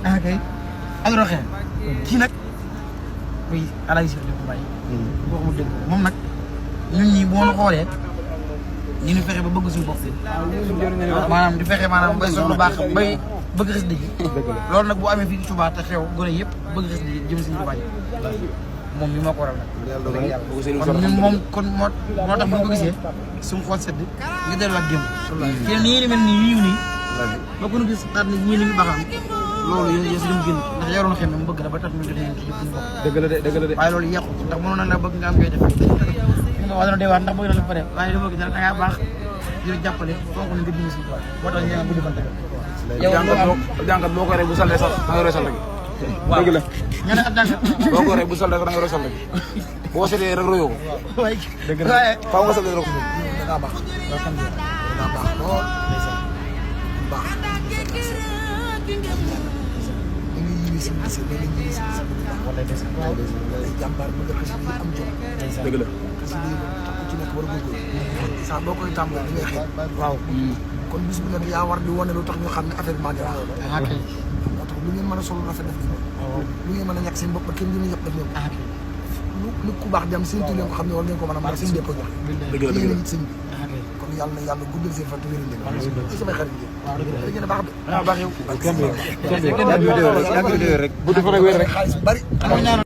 ah kay. alors xëy kii nag muy Alaaji Cheikh Diop Mbaye. boo ko dégg moom nag ñun ñii boo xoolee ñu ngi fexe ba bëgg suñu bopp. maanaam di fexe maanaam bay soxla baax bay bëgg xis dëgg. loolu nag bu amee fii Touba te xew gone yëpp bëgg xis dëgg jëm si Touba moom mi moo ko waral nag. kon ñun moom kon moo tax bu ñu ko gisee suñu xool sedd ñu delluwaat jëm. te nii ni mel nii yiw nii. ba ku ñu gis daal ni ñii ni ñu baaxam loolu yéen si li mu génn ndax yoroon xel mu bëgg na ba tax ñu def ci yëpp ñu bokk. dëgg la de waaye loolu yàqu ndax mënoon na la bëgg nga am ngay def nga wax dana deewaat ndax bëgg na la pare waaye dama gis da ngaa baax di la jàppale fonk na nga dindi si boo tax ñu bu defante jàngat boo ko rek bu salee sax da nga yore salte gi. waaw dëgg la nga ne ab jàngat boo ko rek bu salee sax da nga yore salte gi boo seetee rek royoo ko. waaye dëgg la faaw nga salte rek. da ngaa baax da ngaa baax lool baax wala des na jàmbaar bu nga xasida yi am jom. dëgg la xasida yi ku ci nekk war a góorgóorlu saa boo koy tàmbali di ngay xeeb. waaw kon bis bu nekk yaa war di wane lu tax ñu xam ne affaire bi maa ngi raw. moo tax lu ngeen mën a solo rafet def ngeen lu ngeen mën a ñàkk seen bopp ba kenn du ñu yëpp def ngeen lu nit ku baax dem seen leen ko xam ne war ngeen ko mën a mën seen dee ko jox. dëgg la yéen a ngi seen bi kon yàlla na yàlla guddal seen fan te wéral leen. ci samay xarit ngeen. da ngeen a baax de. baax yow kenn rek bu defee rek xaalis bu bari